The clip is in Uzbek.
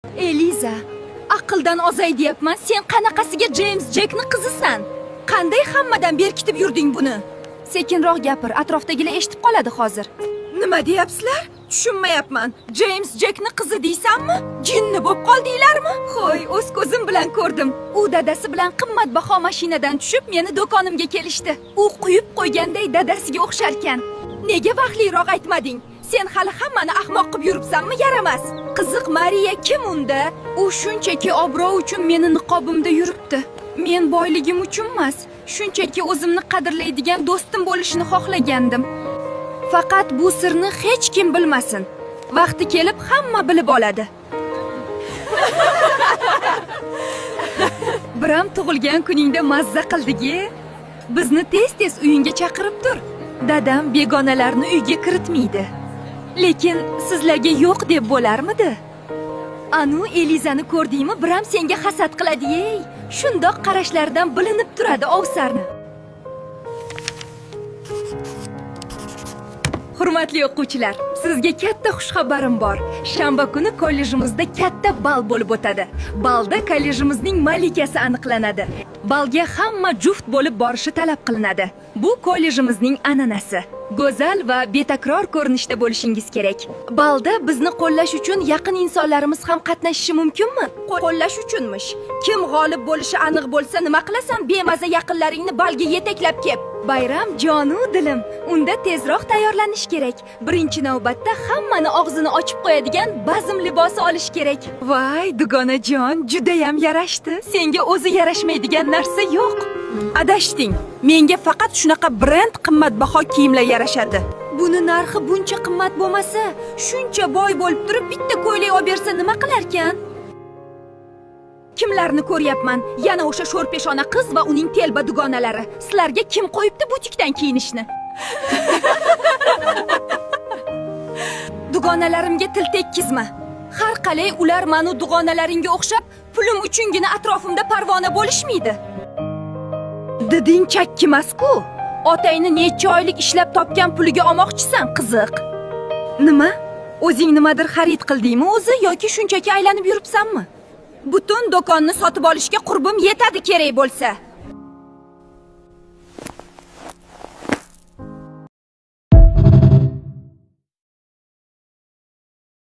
Eliza, aqldan ozay deyapman. Sen qanaqasiga Jeyms Jekni qizisan? Qanday hammadan berkitib yurding buni? Sekinroq gapir, atrofdagilar eshitib qoladi hozir. Nima deyapsizlar? Tushunmayapman. Jeyms Jekni qizi deysanmi? Jinni bo'lib qoldinglarmi? Qo'y, o'z ko'zim bilan ko'rdim. U dadasi bilan qimmatbaho mashinadan tushib, meni do'konimga kelishdi. U quyib qo'yganday dadasiga o'xsharkan. Nega vaqtliroq aytmading? Sen hali hammani ahmoq qilib yuribsanmi, yaramas? Qiziq, Mariya kim unda? U shunchaki obro' uchun meni niqobimda yuribdi. Men boyligim uchun emas, shunchaki o'zimni qadrlaydigan do'stim bo'lishini xohlagandim. Faqat bu sirni hech kim bilmasin. Vaqti kelib hamma bilib oladi. Biram tug'ilgan kuningda mazza qildik-e. Bizni tez-tez uyingga chaqirib tur. Dadam begonalarni uyga kiritmaydi. Lekin sizlarga yo'q deb bo'larmidi? Anu Elizani ko'rdingmi? Biram senga hasad qiladi, ey. Shundoq qarashlaridan bilinib turadi ovsarni. Hurmatli o'quvchilar, sizga katta xushxabarim bor. Shanba kuni kollejimizda katta bal bo'lib o'tadi. Balda kollejimizning malikasi aniqlanadi. Balga hamma juft bo'lib borishi talab qilinadi. Bu kollejimizning an'anasi. Go'zal va betakror ko'rinishda bo'lishingiz kerak. Balda bizni qo'llash uchun yaqin insonlarimiz ham qatnashishi mumkinmi? Qo'llash uchunmish. Kim g'olib bo'lishi aniq bo'lsa, nima qilasan? Bemaza yaqinlaringni balga yetaklab kep. Bayram jonu dilim. Unda tezroq tayyorlanish kerak. Birinchi navbatda hammani og'zini ochib qo'yadigan bazm libosi olish kerak. Voy, dugonajon, judayam yarashdi. Senga o'zi yarashmaydigan narsa yo'q. Adashding. Menga faqat shunaqa brend qimmatbaho kiyimlar yarashadi. Buni narxi buncha qimmat bo'lmasa, shuncha boy bo'lib turib bitta ko'ylak olib bersa nima qilarkan? Kimlarni ko'ryapman? Yana o'sha sho'rpeshona qiz va uning telba dugonalari. Sizlarga kim qo'yibdi butikdan kiyinishni? Dugonalarimga til tekkizma. Har qalay ular manu dugonalaringga o'xshab pulim uchungina atrofimda parvona bo'lishmaydi. Diding chakkimas-ku. Otangni necha oylik ishlab topgan puliga olmoqchisan, qiziq. Nima? O'zing nimadir xarid qildingmi o'zi yoki shunchaki aylanib yuribsanmi? Butun do'konni sotib olishga qurbim yetadi kerak bo'lsa.